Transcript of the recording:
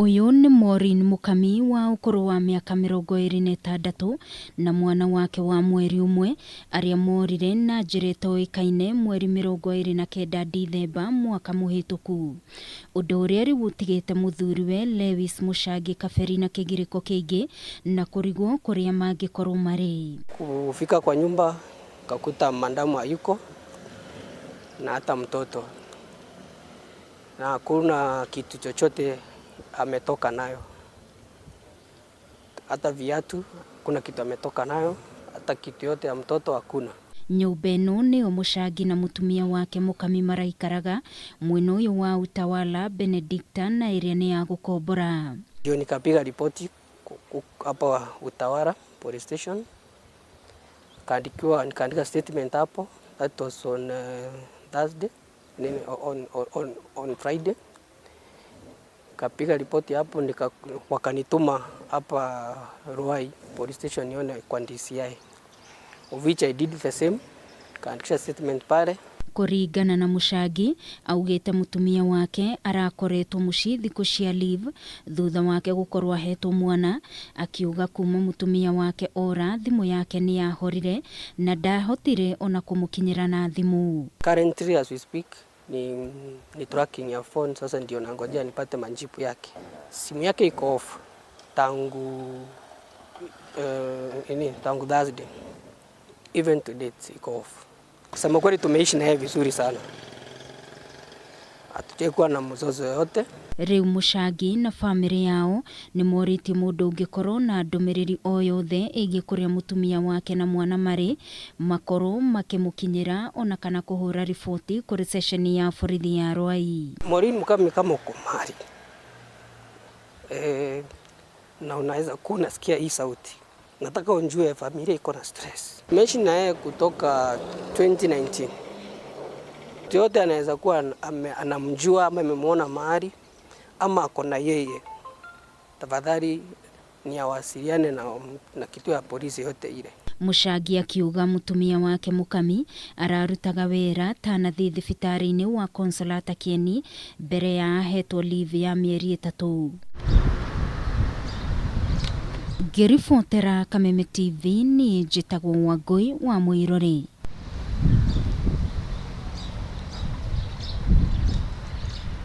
Ũyũ nĩ Maureen Mũkami wa ũkũrũ wa mĩaka 26 na mwana wake wa mweri ũmwe arĩa morire na njĩra ĩtoĩkaine mweri 29 Dithemba mwaka mũhĩtũku. Ũndũ ũrĩa rĩu ũtigĩte mũthuriwe Lewis Mũcangi Kaberi na kĩgirĩko kĩingĩ na kũrigwo kũrĩa mangĩkorwo marĩ. Kufika kwa nyumba kakuta mandamu hayuko na hata mtoto na hakuna kitu chochote ametoka nayo, hata viatu hakuna kitu ametoka nayo, hata kitu yote ya mtoto hakuna. Nyũmba ĩno nĩyo Mũcangi na mũtumia wake Mũkami maraikaraga mwena ũyũ wa Utawala Benedicta na ĩrĩa nĩ ya gũkombora. Ndio nikapiga ripoti hapa Utawala police station, kaandikiwa, nikaandika statement hapo. That was on Thursday, nini, on Friday kapiga ripoti hapo, wakanituma hapa Ruai police station nione kwa DCI, of which I did the same, kaandikisha statement pale. Kũringana na Mũcangi, augĩte mũtumia wake arakoretwo mũciĩ thikũ cia leave thutha wake gũkorwo ahetwo mwana. Akiuga kuma mũtumia wake ora, thimũ yake nĩ yahorire na ndahotire ona kũmũkinyĩra na thimũ. Currently, as we speak, ni tracking ya phone. Sasa ndio nangojea nipate majibu yake. Simu yake iko off tangu Thursday, even to date iko off. Kusema kweli, tumeishi na yeye vizuri sana, hatujakuwa na mzozo yoyote. Rĩu Mũcangi na bamĩrĩ yao nĩ morĩtie mũndũ ũngĩkorwo na ndũmĩrĩri o yothe ĩgiĩ kũrĩa mũtumia wake na mwana marĩ makorwo makĩmũkinyĩra ona kana kũhũra riboti kũrĩ ceceni ya borithi ya Ruai. Maureen Mukami, kama uko mahali na unaweza kuwa unasikia hii sauti, nataka unjue familia iko na stress. Nimeishi na yeye kutoka 2019. Mtu yote anaweza kuwa anamjua ama amemwona mahali ama ako na yeye, tafadhali ni awasiliane na kituo ya polisi yote ile. Mũcangi akiuga mũtumia wake Mũkami ararutaga wĩra ta nathi thibitarĩ-inĩ wa Consolata Kieni mbere ya ahetwo leave ya mĩeri 3. Ngĩribotera Kameme TV, niĩ njĩtagwo Wangũi wa Mũirũrĩ.